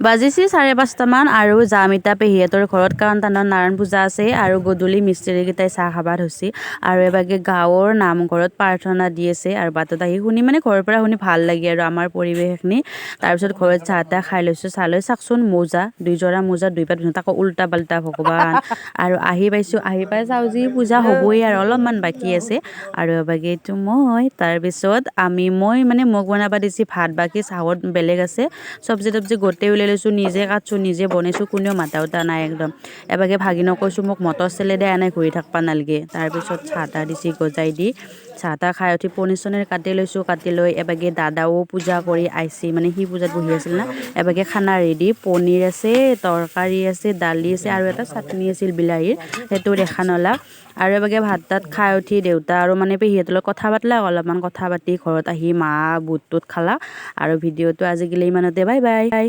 বাজিছে 5:30মান আৰু যাম ইতা পেহীহঁতৰ ঘৰত, কাৰণ তাহাঁতৰ নাৰায়ণ পূজা আছে আৰু গধূলি মিস্ত্ৰীকেইটাই চাহ খাবা ধৰছি। আৰু এভাগে গাঁৱৰ নামঘৰত প্ৰাৰ্থনা দি আছে আৰু বাটত আহি শুনি, মানে ঘৰৰ পৰা শুনি ভাল লাগে আৰু আমাৰ পৰিৱেশখিনি। তাৰপিছত ঘৰত চাহ তাহ খাই লৈছোঁ। চাহ লৈ চাওকচোন, মোজা দুইযোৰা, মোজা দুই পাত, তাকো উল্টা পাল্টা, ভগৱান। আৰু আহি পাইছোঁ। আহি পাই চাওঁ যি পূজা হ'বই আৰু অলপমান বাকী আছে। আৰু এভাগে এইটো মই, তাৰপিছত আমি মই মানে মোক বনাব দিছি ভাত, বাকী চাহত বেলেগ আছে। চব্জি তব্জি গোটেই উলিয়াই লৈছোঁ, নিজে কাটছোঁ, নিজে বনাইছোঁ, কোনেও মাতাওতা নাই একদম। এভাগে ভাগিনক কৈছোঁ, মোক মটৰ চলাই দে, এনে ঘূৰি থাকবা নালগে। তাৰপিছত চাহ তাহ দিছি গজাই দি। চাহ তাহ খাই উঠি পনীৰ চনীৰ কাটি লৈছোঁ। কাটি লৈ এভাগে দাদাও পূজা কৰি আহিছি, মানে সি পূজাত বহি আছিল না। এভাগে খানা ৰেডি, পনীৰ আছে, তৰকাৰী আছে, দালি আছে আৰু এটা চাটনি আছিল বিলাহীৰ, সেইটো দেখা নলাক। আৰু এভাগে ভাত তাত খাই উঠি দেউতা আৰু মানে পেহীহঁতৰ লগত কথা পাতলাক অলপমান। কথা পাতি ঘৰত আহি মা বুট টুট খালা। আৰু ভিডিঅ'টো আজিকালি ইমানতে, বাই বাই।